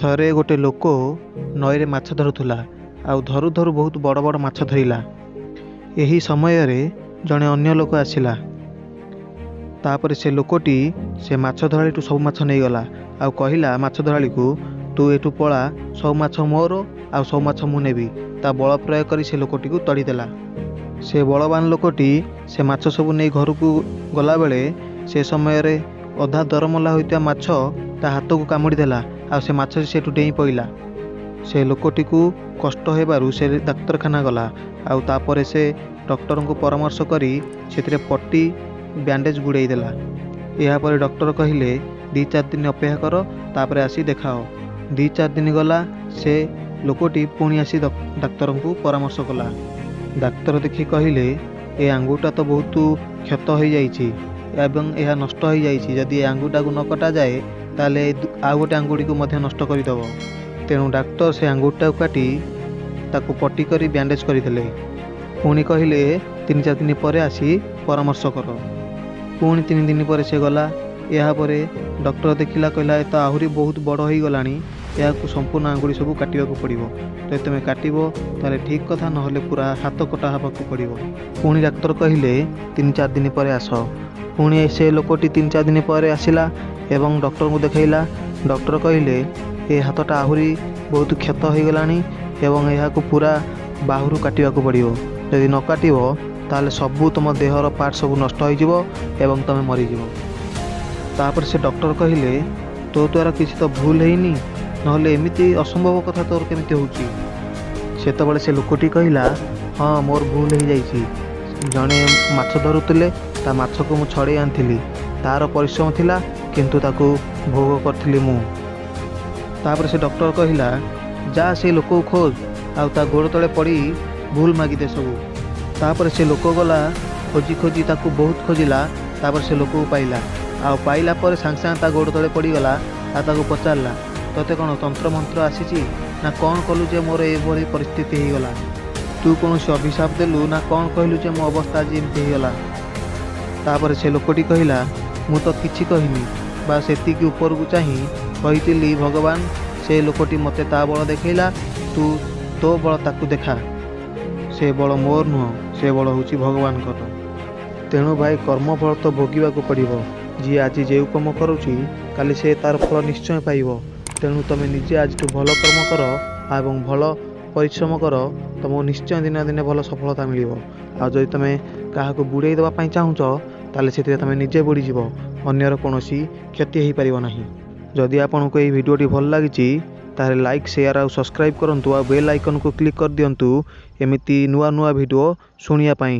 ଥରେ ଗୋଟେ ଲୋକ ନଈରେ ମାଛ ଧରୁଥିଲା, ଆଉ ଧରୁ ଧରୁ ବହୁତ ବଡ଼ ବଡ଼ ମାଛ ଧରିଲା। ଏହି ସମୟରେ ଜଣେ ଅନ୍ୟ ଲୋକ ଆସିଲା। ତାପରେ ସେ ଲୋକଟି ସେ ମାଛ ଧରାଳିଠୁ ସବୁ ମାଛ ନେଇଗଲା, ଆଉ କହିଲା ମାଛ ଧରାଳିକୁ, ତୁ ଏଠୁ ପଳା, ସବୁ ମାଛ ମୋର ଆଉ ସବୁ ମାଛ ମୁଁ ନେବି। ତା ବଳ ପ୍ରୟୋଗ କରି ସେ ଲୋକଟିକୁ ତଡ଼ିଦେଲା। ସେ ବଳବାନ ଲୋକଟି ସେ ମାଛ ସବୁ ନେଇ ଘରକୁ ଗଲାବେଳେ ସେ ସମୟରେ ଅଧା ଦରମଲା ହୋଇଥିବା ମାଛ ତା ହାତକୁ କାମୁଡ଼ି ଦେଲା, ଆଉ ସେ ମାଛ ସେଠୁ ଡେଇଁ ପଡ଼ିଲା। ସେ ଲୋକଟିକୁ କଷ୍ଟ ହେବାରୁ ସେ ଡାକ୍ତରଖାନା ଗଲା, ଆଉ ତାପରେ ସେ ଡକ୍ଟରଙ୍କୁ ପରାମର୍ଶ କରି ସେଥିରେ ପଟି ବ୍ୟାଣ୍ଡେଜ୍ ଗୁଡ଼େଇ ଦେଲା। ଏହାପରେ ଡକ୍ଟର କହିଲେ, 2 4 ଦିନ ଅପେକ୍ଷା କର, ତାପରେ ଆସି ଦେଖାଅ। 2 4 ଦିନ ଗଲା, ସେ ଲୋକଟି ପୁଣି ଆସି ଡାକ୍ତରଙ୍କୁ ପରାମର୍ଶ କଲା। ଡାକ୍ତର ଦେଖି କହିଲେ, ଏ ଆଙ୍ଗୁଠିଟା ତ ବହୁତ କ୍ଷତ ହୋଇଯାଇଛି ଏବଂ ଏହା ନଷ୍ଟ ହୋଇଯାଇଛି। ଯଦି ଏ ଆଙ୍ଗୁଠିଟାକୁ ନ କଟାଯାଏ ତାହେଲେ ଆଉ ଗୋଟେ ଆଙ୍ଗୁଠିକୁ ମଧ୍ୟ ନଷ୍ଟ କରିଦେବ। ତେଣୁ ଡାକ୍ତର ସେ ଆଙ୍ଗୁଠିଟାକୁ କାଟି ତାକୁ ପଟି କରି ବ୍ୟାଣ୍ଡେଜ୍ କରିଦେଲେ। ପୁଣି କହିଲେ, 3 4 ଦିନ ପରେ ଆସି ପରାମର୍ଶ କର। ପୁଣି 3 ଦିନ ପରେ ସେ ଗଲା। ଏହାପରେ ଡକ୍ଟର ଦେଖିଲା, କହିଲା ଏ ତ ଆହୁରି ବହୁତ ବଡ଼ ହୋଇଗଲାଣି, ଏହାକୁ ସମ୍ପୂର୍ଣ୍ଣ ଆଙ୍ଗୁଠି ସବୁ କାଟିବାକୁ ପଡ଼ିବ। ଯଦି ତୁମେ କାଟିବ ତାହେଲେ ଠିକ୍ କଥା, ନହେଲେ ପୁରା ହାତ କଟା ହେବାକୁ ପଡ଼ିବ। ପୁଣି ଡାକ୍ତର କହିଲେ, 3 4 ଦିନ ପରେ ଆସ। ପୁଣି ସେ ଲୋକଟି 3 4 ଦିନ ପରେ ଆସିଲା ଏବଂ ଡକ୍ଟରଙ୍କୁ ଦେଖାଇଲା। ଡକ୍ଟର କହିଲେ, ଏ ହାତଟା ଆହୁରି ବହୁତ କ୍ଷତ ହୋଇଗଲାଣି ଏବଂ ଏହାକୁ ପୁରା ବାହୁରୁ କାଟିବାକୁ ପଡ଼ିବ। ଯଦି ନ କାଟିବ ତାହେଲେ ସବୁ ତୁମ ଦେହର ପାର୍ଟ ସବୁ ନଷ୍ଟ ହୋଇଯିବ ଏବଂ ତୁମେ ମରିଯିବ। ତାପରେ ସେ ଡକ୍ଟର କହିଲେ, ତୋ ଦ୍ୱାରା କିଛି ତ ଭୁଲ ହେଇନି, ନହେଲେ ଏମିତି ଅସମ୍ଭବ କଥା ତୋର କେମିତି ହେଉଛି? ସେତେବେଳେ ସେ ଲୋକଟି କହିଲା, ହଁ ମୋର ଭୁଲ ହେଇଯାଇଛି। ଜଣେ ମାଛ ଧରୁଥିଲେ, ତା ମାଛକୁ ମୁଁ ଛଡ଼େଇ ଆଣିଥିଲି, ତାର ପରିଶ୍ରମ ଥିଲା, କିନ୍ତୁ ତାକୁ ଭୋଗ କରିଥିଲି ମୁଁ। ତାପରେ ସେ ଡକ୍ଟର କହିଲା, ଯା ସେ ଲୋକକୁ ଖୋଜ ଆଉ ତା ଗୋଡ଼ ତଳେ ପଡ଼ି ଭୁଲ ମାଗିଦେ ସବୁ। ତାପରେ ସେ ଲୋକ ଗଲା, ଖୋଜି ଖୋଜି ତାକୁ ବହୁତ ଖୋଜିଲା। ତାପରେ ସେ ଲୋକକୁ ପାଇଲା, ଆଉ ପାଇଲା ପରେ ସାଙ୍ଗେ ସାଙ୍ଗେ ତା ଗୋଡ଼ ତଳେ ପଡ଼ିଗଲା ଆଉ ତାକୁ ପଚାରିଲା, ତୋତେ କ'ଣ ତନ୍ତ୍ରମନ୍ତ୍ର ଆସିଛି ନା କ'ଣ କଲୁ ଯେ ମୋର ଏଭଳି ପରିସ୍ଥିତି ହେଇଗଲା? ତୁ କୌଣସି ଅଭିଶାପ ଦେଲୁ ନା କ'ଣ କହିଲୁ ଯେ ମୋ ଅବସ୍ଥା ଆଜି ଏମିତି ହେଇଗଲା? ତାପରେ ସେ ଲୋକଟି କହିଲା, ମୁଁ ତ କିଛି କହିନି, ବା ସେତିକି ଉପରକୁ ଚାହିଁ କହିଥିଲି, ଭଗବାନ ସେ ଲୋକଟି ମୋତେ ତା ବଳ ଦେଖାଇଲା, ତୁ ତୋ ବଳ ତାକୁ ଦେଖା। ସେ ବଳ ମୋର ନୁହଁ, ସେ ବଳ ହେଉଛି ଭଗବାନଙ୍କର। ତେଣୁ ଭାଇ, କର୍ମଫଳ ତ ଭୋଗିବାକୁ ପଡ଼ିବ। ଯିଏ ଆଜି ଯେଉଁ କାମ କରୁଛି କାଲି ସେ ତାର ଫଳ ନିଶ୍ଚୟ ପାଇବ। ତେଣୁ ତୁମେ ନିଜେ ଆଜିଠୁ ଭଲ କର୍ମ କର ଏବଂ ଭଲ ପରିଶ୍ରମ କର, ତୁମକୁ ନିଶ୍ଚୟ ଦିନେ ନା ଦିନେ ଭଲ ସଫଳତା ମିଳିବ। ଆଉ ଯଦି ତୁମେ କାହାକୁ ବୁଡ଼େଇ ଦେବା ପାଇଁ ଚାହୁଁଛ ତାହେଲେ ସେଥିରେ ତୁମେ ନିଜେ ବୁଡ଼ିଯିବ, ଅନ୍ୟର କୌଣସି କ୍ଷତି ହୋଇପାରିବ ନାହିଁ। ଯଦି ଆପଣଙ୍କୁ ଏହି ଭିଡ଼ିଓଟି ଭଲ ଲାଗିଛି ତାହେଲେ ଲାଇକ୍, ସେୟାର ଆଉ ସବସ୍କ୍ରାଇବ୍ କରନ୍ତୁ, ଆଉ ବେଲ୍ ଆଇକନ୍କୁ କ୍ଲିକ୍ କରିଦିଅନ୍ତୁ ଏମିତି ନୂଆ ନୂଆ ଭିଡ଼ିଓ ଶୁଣିବା ପାଇଁ।